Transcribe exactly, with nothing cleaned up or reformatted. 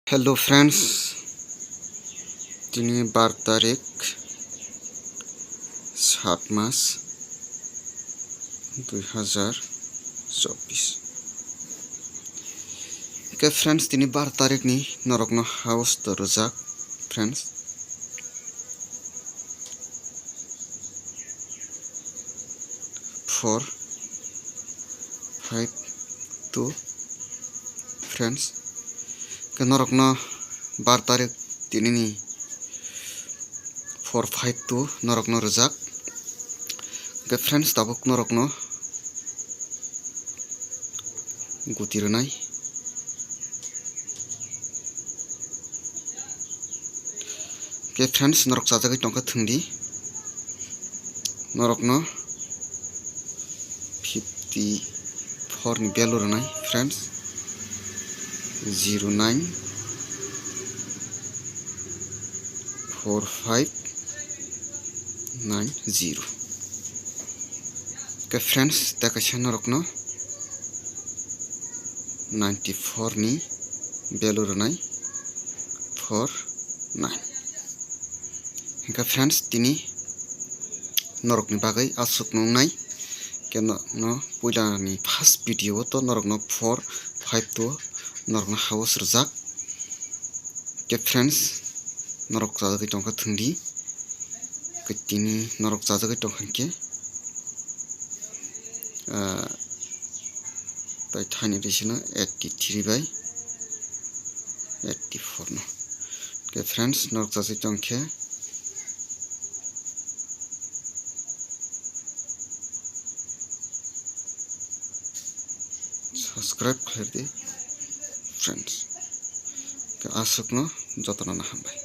Hello friends, tini bar tarik, sat mas, dui hazar chobbish. Ke friends, tini bar tarik ni norokno house to rwjak friends. Four five two friends. Ke norokno bar tarik tinini four five two norokno rwjak. Ke friends, tabuk norokno guti rwnai. Ke friends, norok chajagwi tongkha thwngdi. Norokno fifty four ni value rwnai friends, zero nine four five nine zero. Ke friends, tei kaisa norokno ninety four ni value rwnai four nine. Hingkha friends, tini norokni bagwi aswk nungnai. Ke no, no puila ni first video o to norokno four five two norokno house rwjak. Ke friends, norok chajagwi tongkha thwngdi. Ke tini norok chajagwi tongkha hinkhe, ah, tai thani risino eighty three by eighty four no. Ke friends, norok chajagwi tongkhe subscribe khlaidi friends. Ke aswkno jotono hambai.